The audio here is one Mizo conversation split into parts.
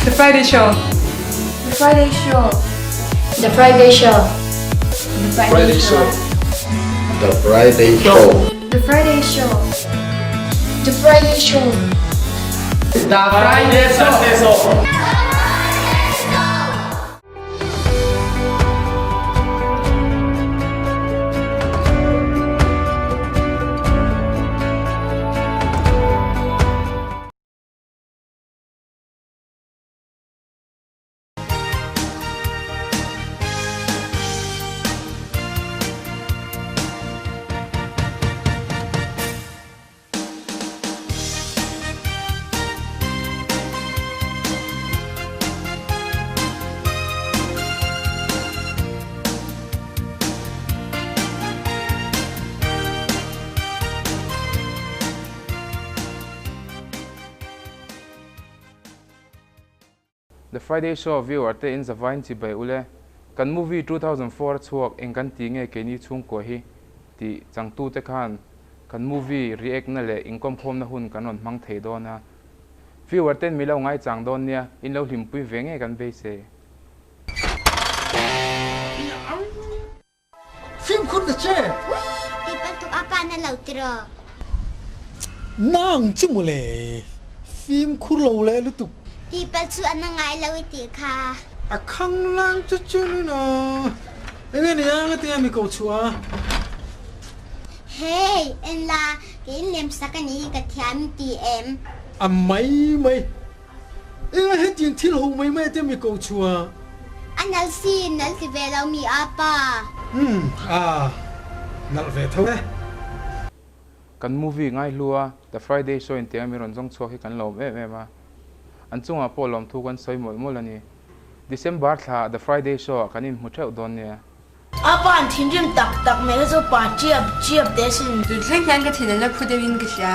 The Friday Show. The Friday Show. The Friday Show. The Friday Show. The Friday Show. The Friday Show. The Friday Show. The Friday Show. The Friday Show viewer te in zavain chibai ule. Kan movie 2004 chhuak eng kan ti nge keini chhungkua hi tih changtu te khan kan movie react na leh inkawmkhawm na hun kan rawn hmang thei dawn a. Viewer ten mi lo ngaichang dawn nia in lo hlimpui ve nge kan beisei. Fimkhur ta che! Ti bantuk a pa na lo tiraw? Nang chu mawle, fimkhur lo leh lutuk. Ti pal chu a na ngai lo i tih kha. A khang lang chu chu ni na. Enge ni a nga tia mi ko chhuah a? Hey, en la, kei in lem sak a nih hi ka thiam i ti em? A mai mai. Enga hetiang thil ho mai mai te mi ko chhuah. A nal si, nal ti ve lo mi a pa. Umm a nalh ve tho e. Kan movie ngai hlu a, The Friday Show in tiang mi rawn zawng chhuak hi kan lawm em em a. An chungah pawh lawmthu kan sawi mawlh mawlh a ni. December thla The Friday Show ah kan inhmu theuh dawn nia. A pa an thinrim tak tak mai kha chu pa chiap chiap teh asin. Tun thleng hian ka thin an la phu deuh in ka hria.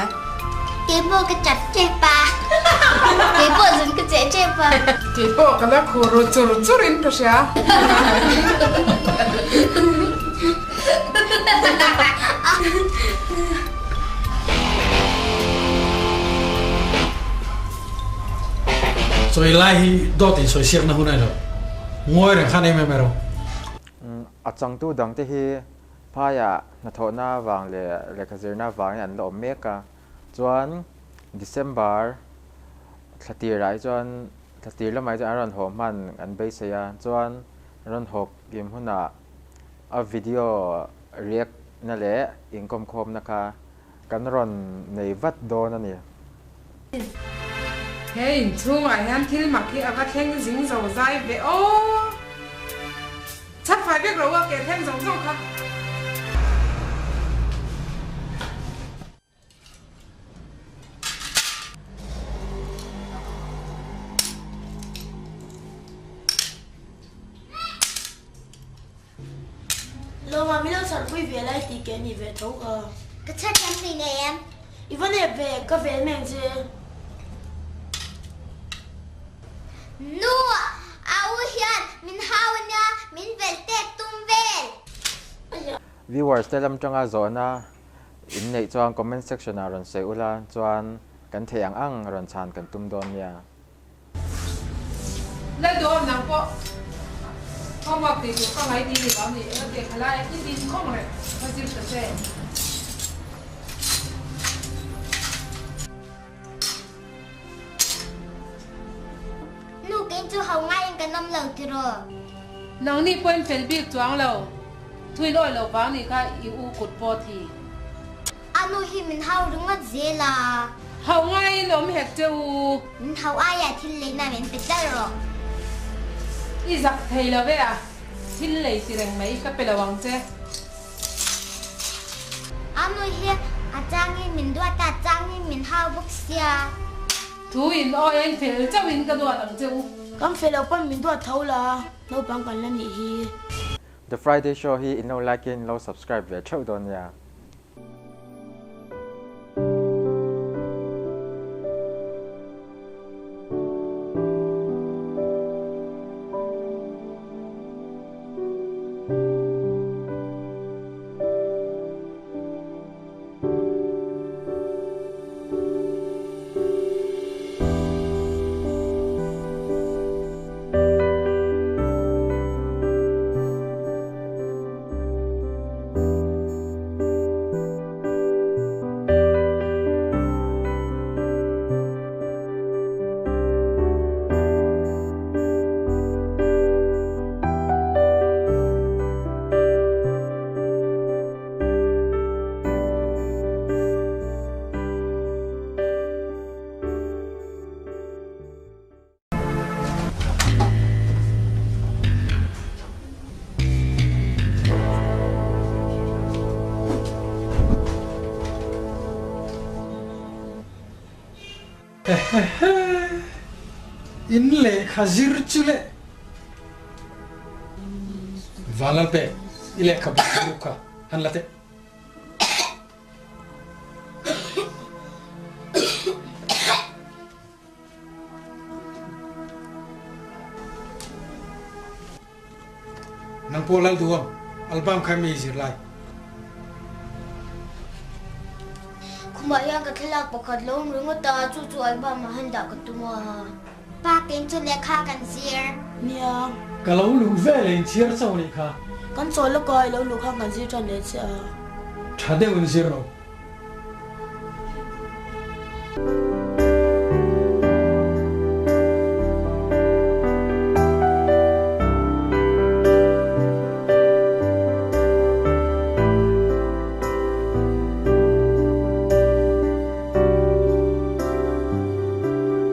Keipawh ka chap tep a. Keipawh zun ka cheh tep a. Keipawh ka la khur ru chur chur in ka hria. Chawi lai hi dawt in sawi siakna hun a ni lo. Ngawi reng khan em em ero. A changtu dangte hi phaiah hnathawhna vang leh lehkha zirna vangin an la awm mek a, chuan December thla tirah hi chuan thla tir lamah hi chuan an rawn haw hman an beisei a, chuan rawn haw kim hunah a video react na leh inkawmkhawmna kha kan rawn nei vat dawn a ni. He inchhungah hian thil mak hi a va thleng zing zo zai ve aw. Chhat fai vek ro a ke thleng zawng zawng kha. Lawma min lo chharpui ve lai tih ke ni ve tho ka. Ka chhar thiam hlei nei em? I va nep ve, ka vel meng che. Nu, a u hian min hau ania, min vel tek tum vel. Viewers te lam tanga zawhna in neih chuan comment section ah rawn sawi ula chuan kan theih ang ang rawn chhan kan tum dawn nia. Lal duhawm nang pawh homework tih tur ka ngai ti ni lo ni eng a tih khalai i din khawng reng ka zir ta che. Nu kei chu ho ngaiin kan awm lo tiraw? Nangni pawhin fel bik chuang lo, thui lawi lo vang nih kha i u kut pawh thi. A nu hi min hau ringawt zel a. Hau ngaiin awm hek che u. Min hau aia thil leina min pe tlat rawh. I zak thei lo ve a, thil lei ti reng mai ka pe lo ang che. A nu hi a changin min duat a, changin min hau bawk sia. Thu in awi a in fel chauhin ka duat ang che u. Kan fel lo pawn min duat tho la, naupang kan la nih hi. The Friday Show hi in lo like in lo subscribe ve theuh dawn nia. Ehe! In lehkha zir chu le. Vanlalpe, i lehkha bu chu kha han la teh. Nang pawh lal duh ang, album kha mi zir lai. Khumah hian ka thlalak pakhat lo awm ringawt a, chu chu album ah han dah ka tum a. Pa keng chu lehkha kan zir. Nia. Ka lo luh ve leh inchhiar chauh anih kha. Kan chawl lawk a, i lo luh khan kan zir tan leh che a. Tha deuh in zir lo.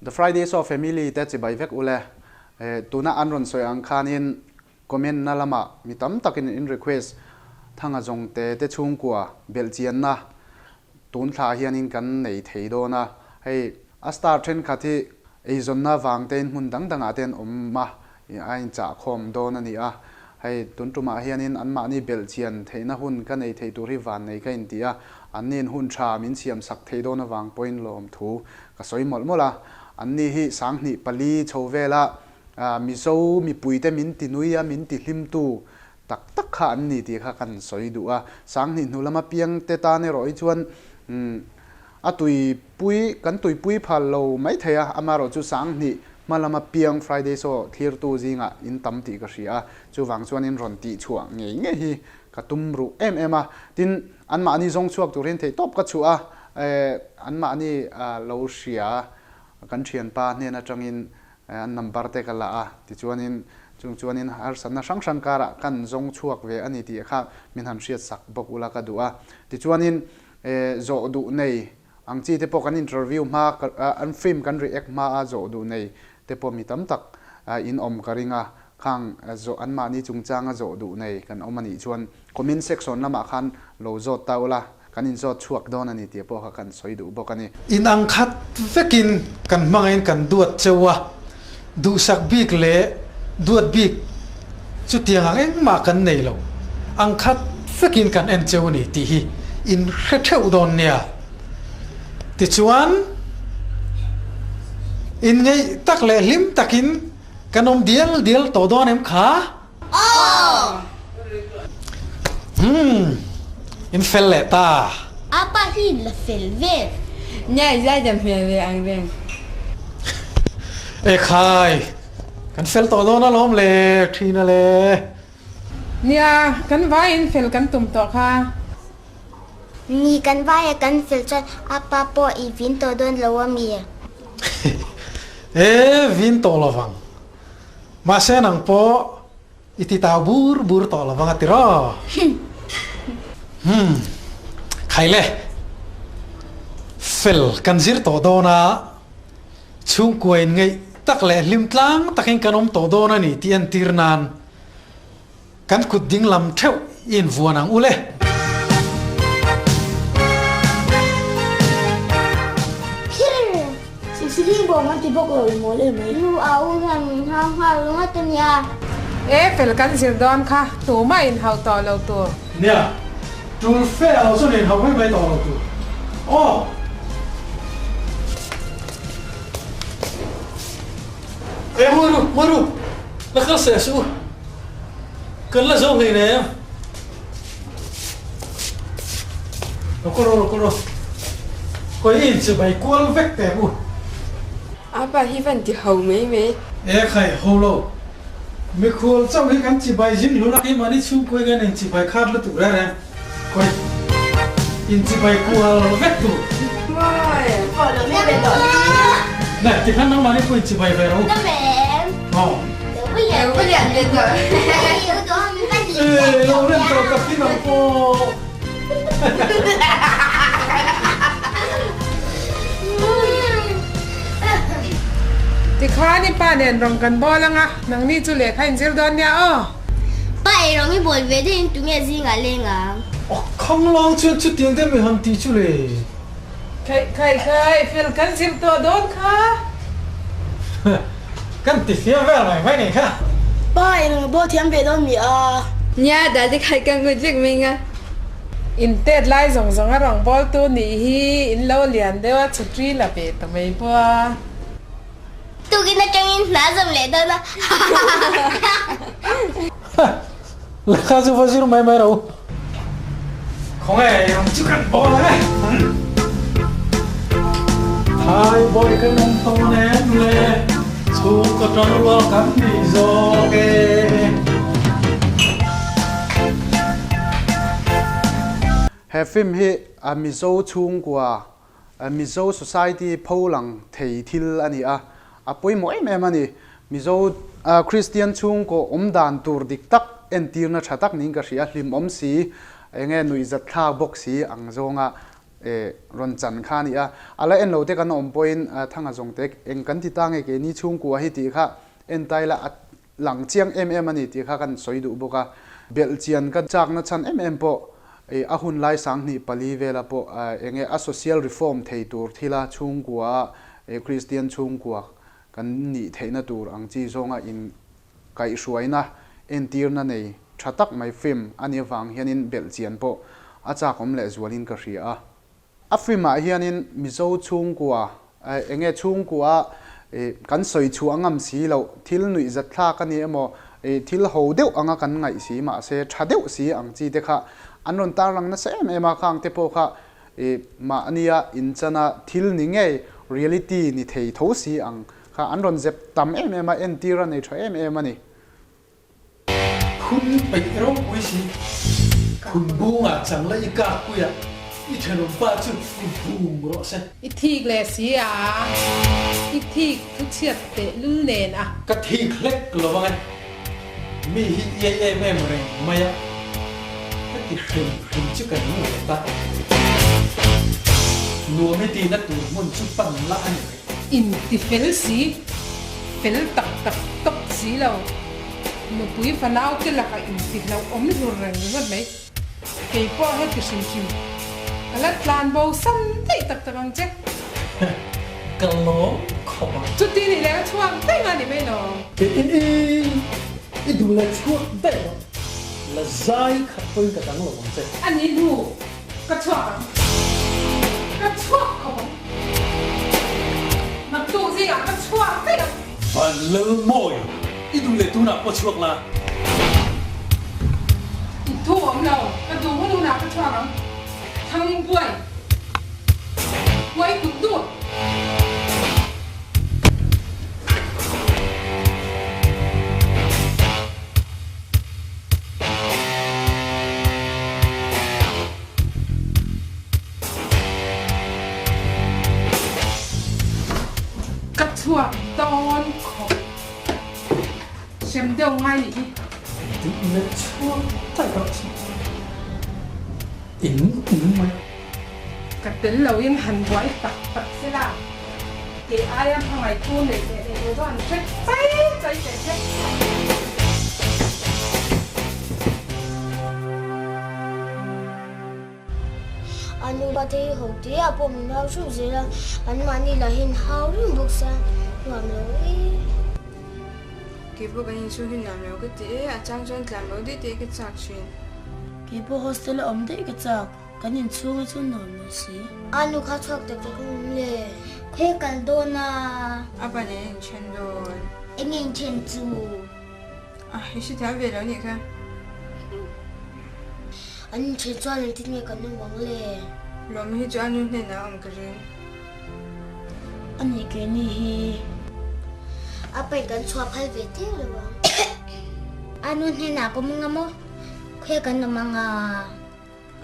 The Friday Show family te chibai vek ule. Tuna an rawn sawi ang khanin Comment na lamah mi tam takin in request thanga zawng te te chhungkua belh chianna tun thla hianin kan nei thei dawn a, hei a star thenkhat hi eizawnna vang tein hmun dang dangah te an awm a, a inchah khawm dawn a ni a, hei tun tumah hianin anmahni belh chian theihna hun ka nei thei tur hi vannei ka inti a, anniin hun tha min siam sak thei dawn avang pawhin lawmthu ka sawi mawlh mawlh a, anni hi sanghnih pali chho vela Mizo mipuite min ti nui a, min ti hlimtu tak tak kha an ni tih kha kan sawi duh a. Sanghnih hnu lama piangte tan erawh hi chuan a tuipui, kan tuipui phal lo mai thei a, amaherawh chu Sanghnih hma lama piang Friday Show thlirtu zingah in tam tih ka hria a, chuvang chuan in rawn tihchhuah ngei ngei hi ka tum ruh em em a. Tin, anmahni zawng chhuak tur hian theihtawp ka chhuah a, anmahni lo hria kan thianpa hnen atangin An number te ka la a, tichuanin chung chuanin harsatna hrang hrang karah kan zawng chhuak ve a ni tih kha min han hriat sak bawk ula ka duh a. Tichuanin zawh duh nei ang chi te pawh kan interview hma an film kan react hma a zawh duh nei te pawh mi tam tak in awm ka ring a, khang zawh anmahni chungchanga zawh duh nei kan awm a nih chuan comment section lamah khan lo zawt ta ula. Kan inzawt chhuak dawn a ni tih pawh kha kan sawi duh bawk a ni. In ang khat vekin kan hmangain kan duat cheu a, duhsak bik leh duat bik chutiang ang engmah kan nei lo, ang khat vekin kan en cheu a ni tih hi in hre theuh dawn nia. Tichuan, in ngeih tak leh hlim takin kan awm dial dial tawh dawn em kha? Aw! Umm, in fel leh ta. Apa hi la fel ve. Nia i zai dam hmel ve ang reng. E khai, kan fel tawh dawn alawm le, ṭhina le. Nia, kan vaiin fel kan tum tawh kha. Ni, kan vaia kan fel chuan apa pawh i vin tawh dawn lo a mi? E, vin tawh lovang. Mahse nang pawh i ti tau bur bur tawh lo vang a ti raw. Humm. Khai le. Fel kan zir tawh dawn a, chhungkua in ngeih tak leh hlim tlang takin kan awm tawh dawn a ni tih entir nan Kan kut ding lam theuh i invuan ang u le. Phir! Sihsihing bawm an ti bawk lo i mawl em mai. Nu a u hian min hau nghal ringawt a nia. E fel kan zir dawn kha tumah inhauh tawh lo tur. Nia, tul fe a lo chuan inhauh mai mai tawh lo tur. Aw! E ngawi ru, ngawi ru, la kal seh suh u, kan la zo hlei nem. Lo kal rawh, lo kal rawh, kawi in chibai kual vek teh u. Apa hi van ti ho mai mai. E khai ho lo, mikhual chauh hi kan chibai zing hlun a keimahni chhungkawi kan in chibai khat lutuk reng reng. Kawi in chibai kual vek tur. Nè, tikhan nangmah nih pawh in chibai ve rawh u. Aw. Ê, lo rem tawh tak hi nang pawh. Tikhan i pa nen rawng kan bawl anga, nangni chu lehkha in zir dawn nia aw. Pa ei rawng i bawl ve deuh in tunge zingah leng ang? A khang lang chuan chutiang deuh mi han ti chu le. Khaih khaih khaih, fel kan zir tawh dawn kha. Kan ti fiam vel mai mai nih kha. Pa eng bawl thiam ve dawn mi a? Nia, dal te khaih ka ngut vek mai nga. In tet lai zawng zawng a rawn bawl tu nih hi in lo lian deuh a chhutri la ve ta mai bawk a. Tukin atangin hna zawm leh dawn a. Lehkha chu va zir mai mai ro. Khawnge ram chu kan bawl ang e. Thai bawi kan awm tawn em le, chhungkaw tan rual kan nih zawk e. He film hi Mizo chhungkua Mizo society pho lang thei thil a ni a, a pawimawh em em a ni. Mizo Kristian chhungkaw awm dan tur dik tak entirna tha tak niin ka hria, hlimawm si, enge nuihzat thlak bawk si ang zawnga rawn chan kha a ni a. A la en lo te kan awm pawhin Thanga zawngte eng kan ti ta nge keini chhungkua hi tih kha entai la a lang chiang em em a ni tih kha kan sawi duh bawk a. Belhchian ka chakna chhan em em pawh a hun lai sanghnih pali vela pawh eng nge a social reform thei tur thila chhungkua a Kristian chhungkua kan nih theihna tur ang chi zawnga in kaihhruaina entirna nei tha tak mai film a nih avang hianin belhchian pawh a chakawm lehzualin ka hria a. A film ah hianin Mizo chhungkua, enge chhungkua kan sawi chhuah ngam si loh, thil nuihzat thlak a ni emaw, thil ho deuh anga kan ngaih si mahse tha deuh si ang chi te kha an rawn tarlang nasa em em a, khang te pawh kha mahnia inchana thil ni ngei, reality ni thei tho si ang kha an rawn zep tam em em a, entir a nei tha em em a ni. Khun peih ropui si. Khun bungah chang la i kak puiah i thenawm pa chu i bung rawh se. I thik leh si a, i thik thu chhiat teh lul nen a. Ka thik hlek lo ang e. Mi hi iai em em reng mai a, ka ti hrim hrim chu ka ning ve ta. Nuam i tihna tur hmun chu pan la a ni mai. Inti fel si, fel tak tak tawp si lo. Nupui fanau te lakah inti hlauhawm hlur reng ringawt mai. Kei pawh heti hrim hrim ka la tlan bo sam daih tak tak ang che. Ka lawm khawp ang. Chuti nih leh ka chhuak daih nga ni mai lo. I i i duh leh chhuak daih rawh. La zai khat pawhin ka dang lo ang che. A ni hnu Ka chhuak ang. Ka chhuak khawp ang. Naktuk zingah ka chhuak daih ang. Van Lalmawi, i duh leh tunah pawh chhuak la. I thu awm lo, ka duh hun hunah ka chhuak ang. Thangbuai, huai kut dut. Ka chhuak dawn khawp. Hrem deuh ngai nih hi. Duh leh chhuak daih rawh chu. In um mai. Ka tel loin han buai tak tak se la. Kei aia hmangaihtu neih leh neih lo chu an hre chai chai teh che. A nu pa te hi ho te ah pawh min hau hreuh zel a, anmahni lahin hau reng bawk sia nuam lo e. Kei pawh kan inchhung hi nuam lo ka ti e, a chang chuan tlan bo daih daih ka chak thin. Kei pawh hostel a awm daih ka chak. Kan inchhung hi chu nuam lo si. A nu kha chhuak tak tak awm le. Khawi kal dawn a? A pa nen in then dawn. Enge in then chu? A, i hre thiam ve lo nih kha. An inthen chuan engtin nge kan awm ang le? Lawm hi chu a nu hnenah a awm ka ring. A nih keini hi. A pain kan chhuah phal ve teuh lo ang. A nu hnenah ka awm ang maw? Khawi kan awm ang a?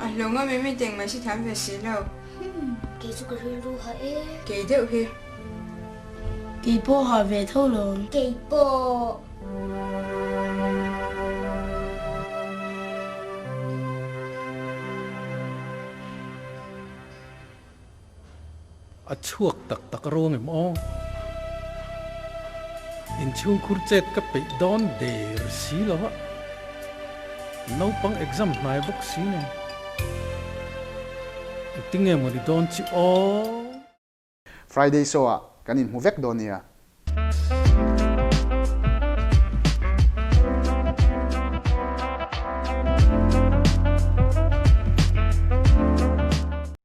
A hlo ngam em i teng mai si thiam ve si lo. Humm kei chu ka rilru ha e. Kei deuh hi. Kei pawh ha ve tho lo. Kei pawh. A chhuak tak tak ruang em aw? Inchhungkhur chet ka peih dawn der si lo a, naupang exam hnai bawk si nen. Engtinge maw ni dawn chi aw? Friday show ah kan inhmu vek dawn nia.